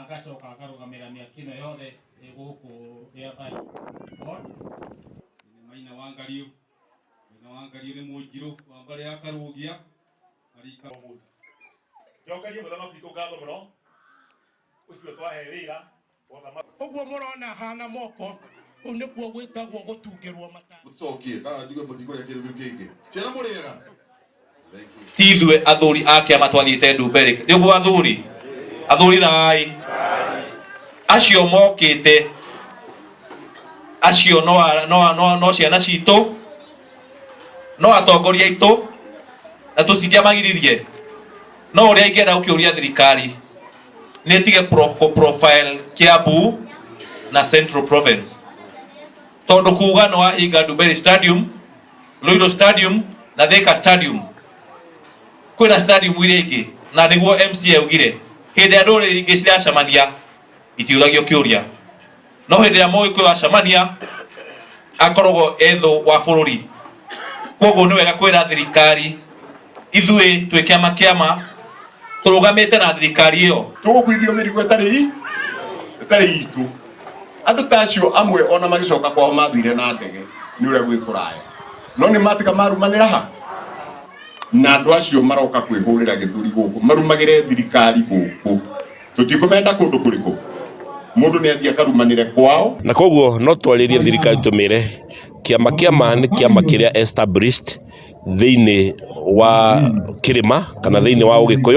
Ngacoka ngarũgamĩra mĩaka ĩno yothe ĩ gũkũ Rĩathai Ward. Nĩ Maina wa Ngariũ. Maina wa Ngariũ nĩ mũnjirũ wa mbarĩ ya Karũgia. Arika. Njokerie mũthamaki witũ ngatho mũno ũcio twahe wĩra wa ũthamaki. Ũguo mũrona hana moko, kũu nĩkuo gwĩtagwo gũtungĩrwo matanya. Mũticokie kana njuge mũtikũrĩa kĩndũ kĩu kĩngĩ. Ciana mũrĩega? Thank you. Ti ithuĩ athuri a kĩama twathiĩte Ndumberi nĩguo athuri athuri thai acio mokĩte acio no no no no ciana citũ no atongoria aitũ na tũtingĩamagiririe no ũrĩa ingĩenda gũkĩũria thirikari nĩ ĩtige kũ profile Kiambu na Central Province tondũ kuga nĩ wahinga Ndumberi Stadium, Ruiru Stadium na Thika Stadium kwĩna stadium iria ingĩ na nĩguo MCA augire hĩndĩ ĩrĩa ndũrĩrĩ ingĩ ciracemania itiũragio kĩũria no hĩndĩ ĩrĩa mũgĩkũyũ acemania akoragwo ethũ wa bũrũri koguo nĩ wega kwĩra thirikari ithuĩ twĩ kĩama kĩama tũrũgamĩte na thirikari ĩyo. Tũgũkuithio mĩrigo ĩtarĩ ĩtarĩ itũ. Andũ ta acio amwe ona magĩcoka kwao mathire na ndege nĩ ũrĩa gwĩ kũraya. No nĩ matiga marumanĩra ha? Na andũ acio maroka kwĩhũrĩra gĩthũri gũkũ marumagĩre thirikari gũkũ. Tũtikũmenda kũndũ kũrĩkũ? Mũndũ nĩ athiĩ akarumanĩre kwao. Na koguo no twarĩrie thirikari tũmĩre kĩama kĩama nĩ kĩama kĩrĩa established thĩinĩ wa kĩrĩma kana thĩinĩ wa ũgĩkũyũ.